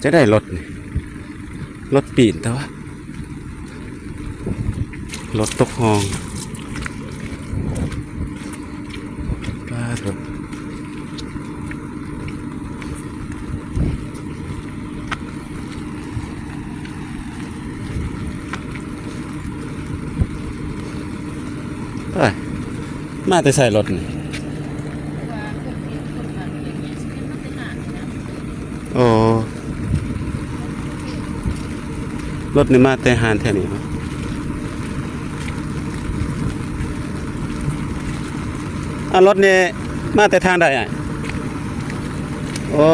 ຈະໄດ້ລົດນີ້ ລົດປີນແຕ່ວ່າ ລົດຕົກຮ່ອງ ປາດໂທ້. ເອີຍ ມາແຕ່ໃສລົດນີ້? ໂອ້ ລົດນີ້ມາແຕ່ຮ້ານແຖວນີ້ບໍ? ອາ ລົດນີ້ມາແຕ່ທາງໃດອ້າຍ? ໂອ້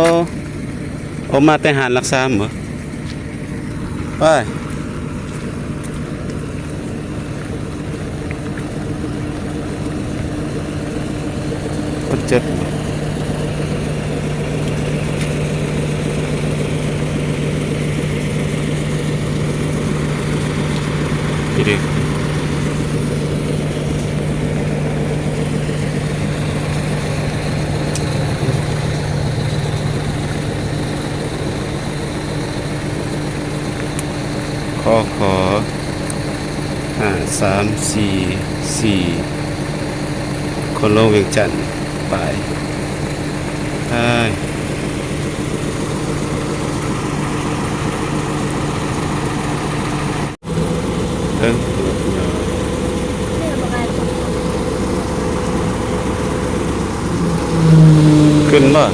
ໂອ້ ມາແຕ່ຮ້ານຫຼັກສາມບໍ? ໄປ ຄົນເຈັບ ນີ້ເດ້. ຄ ຂ ຫ້າສາມສີ່ສີ່ ຄົນລົງວຽງຈັນ ໄປ ໄປ. ເອີ ຂຶ້ນບໍ່?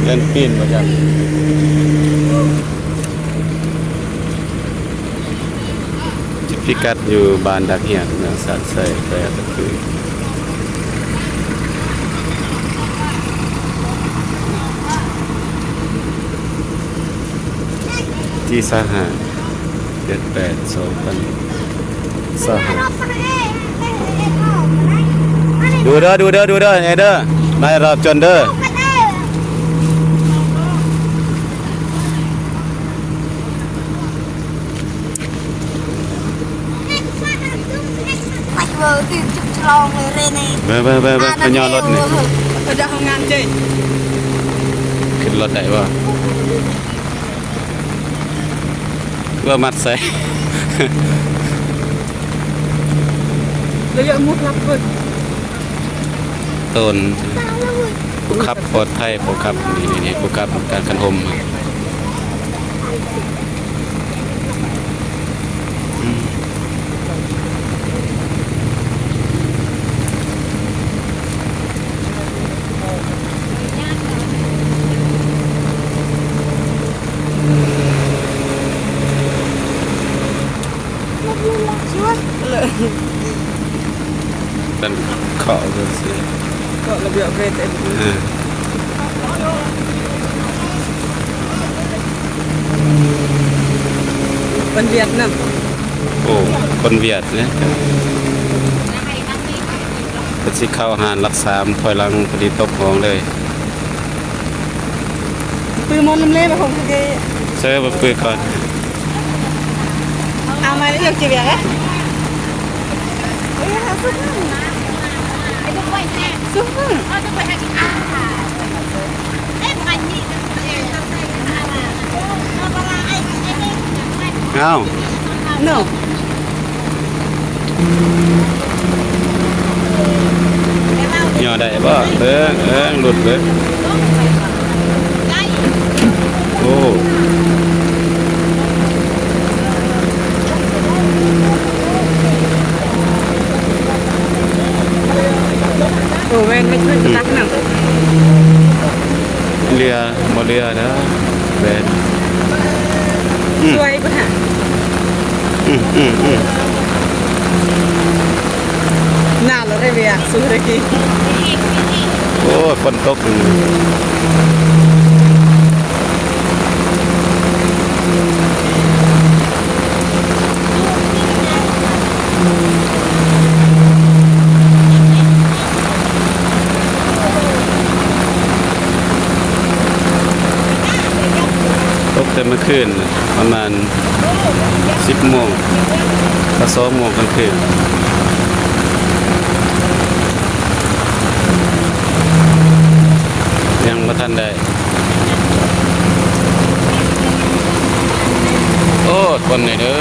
ຢ້ານປີນບໍ່ຈັກ. ພິກັດຢູ່ບ້ານດາກຮຽງ ເມືອງສາກໄຊ ແຂວງອັດຕະປື. ທີຊາວຫ້າ ເດືອນແປດ ສອງພັນຊາວຫ້າ. ດູເດີ ດູເດີ ດູເດີ ເອີເດີ ມາຮອບຈົນເດີ. ໄປ ໄປ ໄປ ໄປ ໄປ ຍ່ອງລົດນີ້ ໄປຈາກໂຮງງານເຈ້ ຂຶ້ນລົດໄດ້ບໍ່? ວ່າມັດໃສ່ ລະຍະໝົດລັບເບິດ ໂຕນ ຜູ້ຂັບປອດໄພ ຜູ້ຂັບ ນີ້ ນີ້ ນີ້ ຜູ້ຂັບການຄັນຫົມ. ເປັນເຄາະຊື່ໆ ເຄາະລະບຽບເວດ ເອີ ຄົນຫວຽດນຳ. ໂອ້ ຄົນຫວຽດເດ້ ເພິ່ນຊິເຂົ້າຮ້ານຫຼັກສາມ ຖອຍຫຼັງພໍດີຕົກຮ່ອງເລີຍ. ປືໝົດລຳເລ ແລ້ວຜົມຄືເດ ເຊີ ມາປືກ່ອນ. ເອົາມາແລ້ວ ເຈົ້າຊິວຽກເດ້. ອ້າວ ຍໍໄດ້ບໍ່? ເບິ່ງ ເບິ່ງ ຫຼຸດເບິ່ງ. ໂອ້ ໂອ້ ແວ່ນໄປເທິງ ອືມ ຕັກນຳ ເຫຼືອ ບໍ່ເຫຼືອເດີ ແວ່ນ ອືມ ສວຍພຸ້ນຫະ ອືມ ອືມ ອືມ ໜາວແລ້ວເດ້ ເວຍ ສູ້ໄດ້ກິນ. ໂອ້ຍ ຝົນຕົກ. ໂອ້ ເມື່ອຄືນປະມານສິບໂມງ ກໍສອງໂມງກາງຄືນ ຍັງບໍ່ທັນໄດ້. ໂອ້ ຄົນນີ້ເດີ.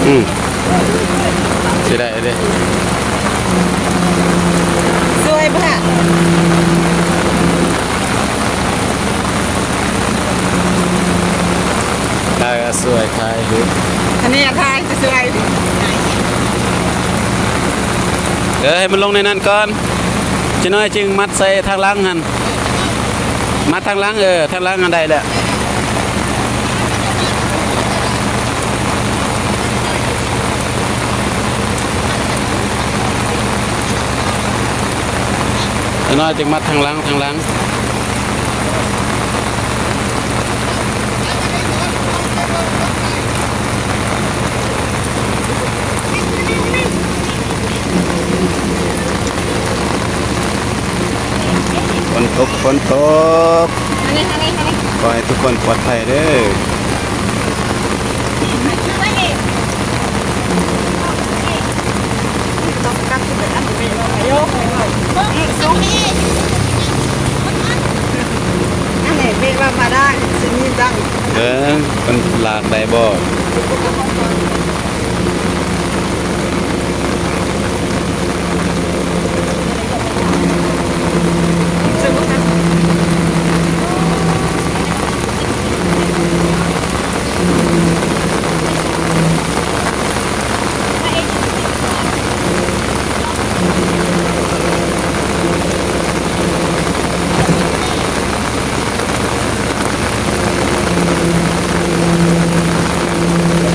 ອືມ ຊິໄດ້ເດ້ ສວຍບໍ່ລະ? ໄດ້ກໍສວຍ ຖ່າຍຮູບ ອັນນີ້ຖ່າຍ ເອີ ໃຫ້ມັນລົງໃນນັ້ນກ່ອນ ຈັກໜ້ອຍຈຶ່ງມັດໃສ່ທາງຫຼັງຫັ້ນ ມັດທາງຫຼັງ ເອີ ທາງຫຼັງຫັ້ນໄດ້ແລ້ວ. ຈັກໜ້ອຍຈຶ່ງມັດທາງຫຼັງ ທາງຫຼັງ. ຝົນຕົກ ຝົນຕົກ ຂໍໃຫ້ທຸກຄົນປອດໄພເດີ. ເບິ່ງເພິ່ນລາກໄດ້ບໍ່?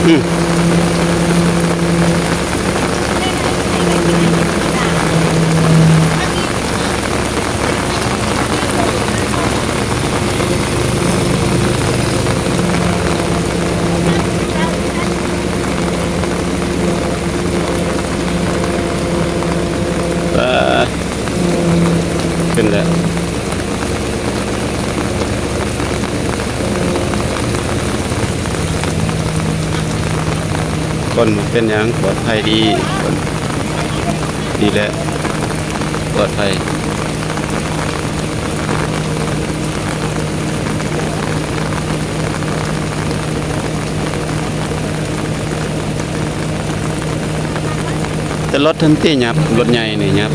ອືມ ເອີ ຂຶ້ນແລ້ວ. ຄົນເປັນຫຍັງ ປອດໄພດີ ຄົນດີແລ້ວ ປອດໄພ. ແຕ່ລົດຫັ້ນຕິຫຍັບ ລົດໃຫຍ່ນີ້ຫຍັບ.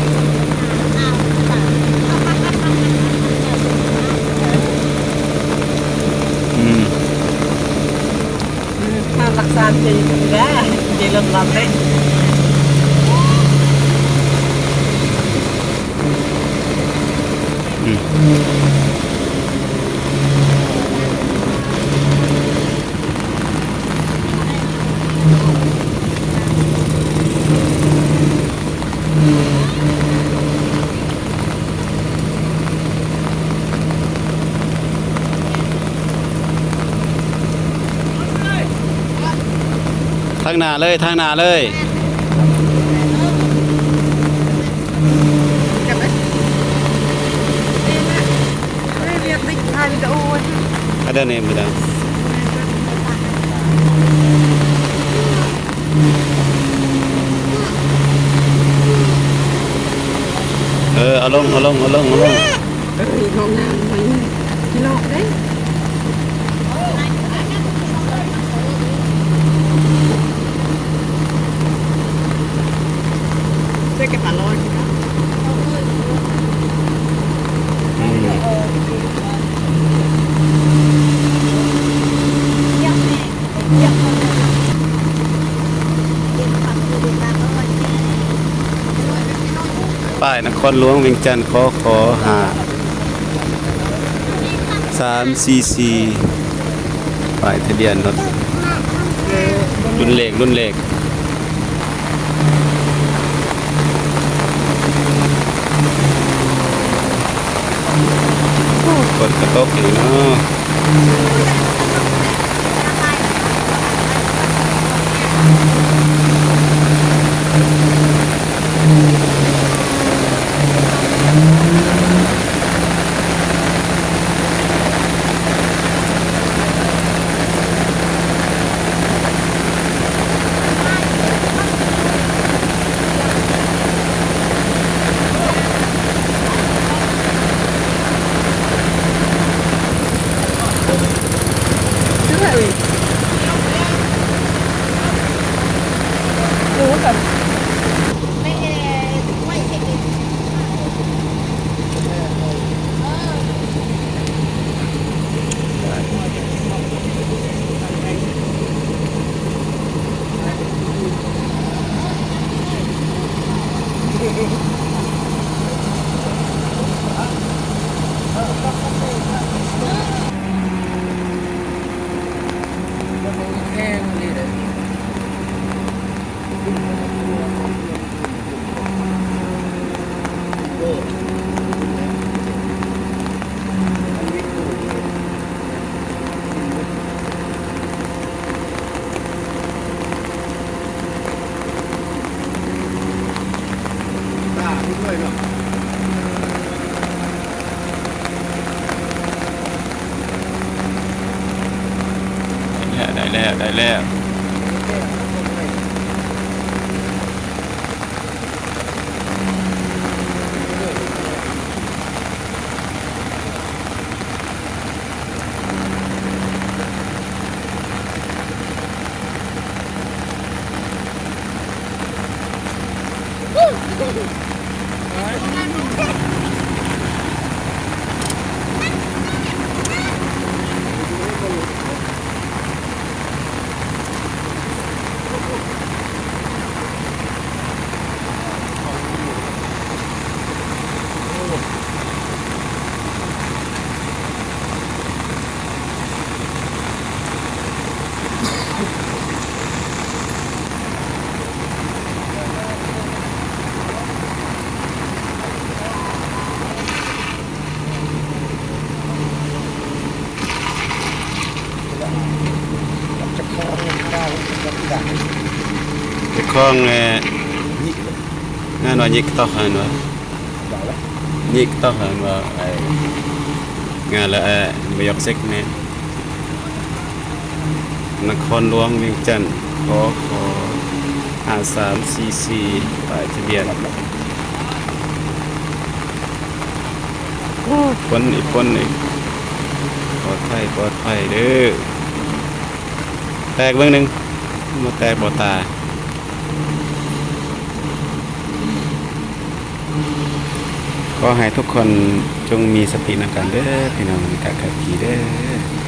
ອືມ ອືມ ມາລັກສາມປີແລ້ວ ຂີ່ລົດລັດເດ້. ອືມ. ທາງໜ້າເລີຍ ທາງໜ້າເລີຍ. ເອີ ເອົາລົງ ເອົາລົງ ເອົາລົງ ເອົາລົງ. ເອີ ຫ້ອງນ້ຳມັນຂີ້ຫຼອກເດ້. ໃສ່ກະຕາລອຍ. ອືມ. ປ້າຍນະຄອນຫຼວງວຽງຈັນ ຄຄ ຫ້າສາມສີ່ສີ່ ປ້າຍທະບຽນລົດ ລຸ້ນເລກ ລຸ້ນເລກ. ໂອ້ ຝົນກະຕົກອີກເນາະ. ໄດ້ແລ້ວ ໄດ້ແລ້ວ ໄດ້ແລ້ວ. ເຈົ້າຂອງ ເອີ ງານວ່າຍິກຕອກຫັ້ນວ່າ ຍິກຕອກຫັ້ນວ່າ ໄອ້ ງານລະ ເອີ ບໍ່ຢອກເຊັກແມ່ນ ນະຄອນຫຼວງວຽງຈັນ ຄຄ ຫ້າສາມສີ່ສີ່ ປ້າຍທະບຽນ. ໂອ້ ຝົນອີກ ຝົນອີກ ປອດໄພ ປອດໄພເດີ້. ແຕກເບິ່ງໜຶ່ງ ບໍ່ແຕກບໍ່ຕາຍ. ຂໍໃຫ້ທຸກຄົນຈົ່ງມີສະຕິນຳກັນເດີ້ ພີ່ນ້ອງ ໃນການຂັບຂີ່ເດີ້.